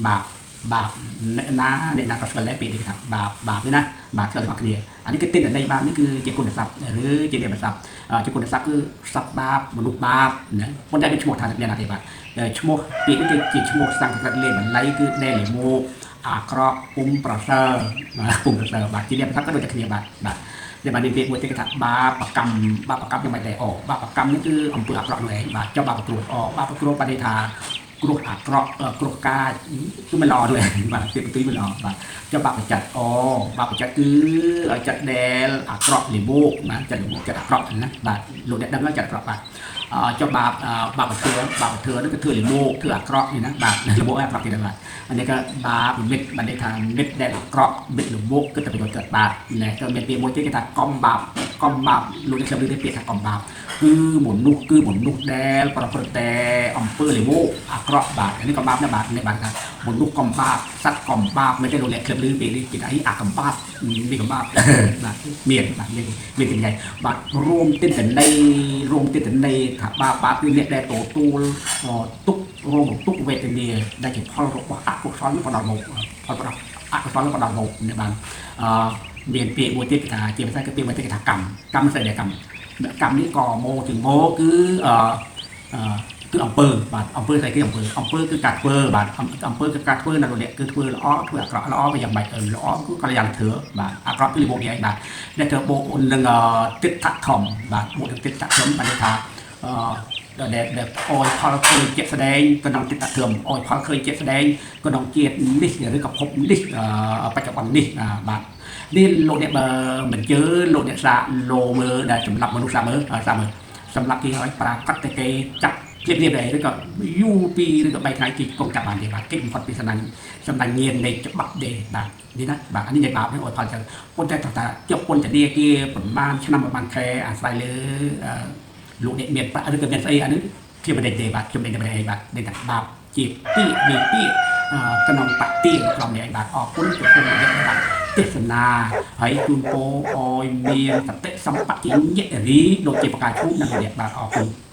បាបបាបអ្នកណាអ្នកណាក៏ស្គាល់ដែរពាក្យនេះគេថាបាបបាបនេះណាបាទស្គាល់ទាំងអស់គ្នាអានេះគឺទិន្នន័យបាបនេះគឺជាគុណស័ព្ទឬជានាមស័ព្ទជាគុណស័ព្ទគឺសត្វបាបមនុស្សបាបណាប៉ុន្តែវាឈ្មោះថាអ្នកណាទេបាទឈ្មោះពាក្យនេះគឺជាឈ្មោះសំស្ក្រឹតលេបាលីគឺដែលលមកអាក្រក់ពុំប្រសើរបាទពុំប្រសើរបាទជានាមស័ព្ទក៏ដូចតែគ្នាបាទបាទដែលបាននិយាយមួយទៀតគេថាបាបកម្មបាបកម្មយ៉ាងម៉េចដែរអូបាបកម្មនេះគឺអំពើអាក្រក់នោះឯងបាទចុះបាបគ្រោះអូបាបគ្រោះបានន័យថាគ្រោះអាក្រក់គ្រោះកាចគឺមិនល្អទេបាទពាក្យបន្ទុយមិនល្អបាទចុះបាបចិត្តអូបាបចិត្តគឺចិត្តដែលអាក្រក់លិមោកណាចិត្តលិមោកចិត្តអាក្រក់ណាបាទលោកអ្នកដឹងហើយចិត្តអាក្រក់បាទចុះបាបបាបធ្វើបាបធ្វើនោះគឺធ្វើលិមោកធ្វើអាក្រក់នេះណាបាទលិមោកអាក្រក់ទៀតបាទអានេះក៏បាបមិត្តបានន័យថាមិត្តដែលអាក្រក់មិត្តលមោកគឺតែប្រយោជន៍កើតបាទណែក៏មានពាក្យមួយទៀតគេថាកំបាបកំបាបលោកអ្នកខ្ញុំលើកពាក្យថាកំបាបគឺមនុស្សគឺមនុស្សដែលប្រព្រឹត្តតែអំពើលិមោកអាក្រក់បាទនេះកំបាបណាបាទនេះបាទថាមនុស្សកំបាបសត្វកំបាបមិនទេលោកអ្នកខ្ញុំលើពាក្យនេះគេថាអីអាកំបាបមានកំបាបបាទមានបាទមានមានទាំងបាទរួមទិន្នន័យរួមទិន្នន័យថាបាបបាបគឺអ្នកដែលទទួលទុក្ខរងទុក្ខវេទនាដែលជាផលរបស់អកុសលផ្ដល់មកផលរបស់អកុសលផ្ដល់មកនេះបាទអឺមានពាក្យមួយទៀតគេថាជាភាសាគឺពាក្យមួយទៀតគេថាកម្មកម្មស្អីដែរកម្មកម្មនេះក៏ម៉ូជាងម៉ូគឺអឺគឺអំពើបាទអំពើស្អីគេអំពើអំពើគឺការធ្វើបាទអំពើគឺការធ្វើនៅលោកអ្នកគឺធ្វើល្អធ្វើអាក្រក់ល្អវាយ៉ាងម៉េចល្អគឺកល្យាណធឿបាទអាក្រក់គឺលបោកនេះឯងបាទអ្នកធ្វើបូកនឹងទិដ្ឋធម្មបាទបូកនឹងទិដ្ឋធម្មបានន័យថាអឺដែលដែលអយផលឃើញជាក់ស្ដែងក្នុងទិដ្ឋធម្មអយផលឃើញជាក់ស្ដែងក្នុងជាតិនេះឬក៏ភពនេះបច្ចុប្បន្ននេះបាទនេះលោកអ្នកបើមិនជឿលោកអ្នកសាកលោមើលដែលសម្រាប់មនុស្សសាកមើលសាកមើលសម្រាប់គេឲ្យប្រាកដតែគេចាប់ភ្លាមៗដែរឬក៏យូរពីរឬក៏3ថ្ងៃគេកុំចាប់បានទេបាទគេបំផុតពីសំណាញ់សំណាញ់ញៀននៃច្បាប់ទេបាទនេះណាបាទអានេះនៃបាបនេះអយផលចឹងប៉ុន្តែថាជាប់ពន្ធនាគារប្រហែលឆ្នាំប្រហែលខែអាស្រ័យលើលោកអ្នកមានប្រាក់ឬក៏មានស្អីអានេះខ្ញុំមិនទេបាទខ្ញុំមិនទេបាទនេះថាបាបជាពាក្យមានពាក្យក្នុងបតិក្រុមនេះឯងបាទអរគុណចំពោះអ្នកបាទទេសនាហើយជូនពរឲ្យមានសតិសម្បត្តិញរីដូចជាប្រការឈូកនិងអ្នកបាទអរគុណ។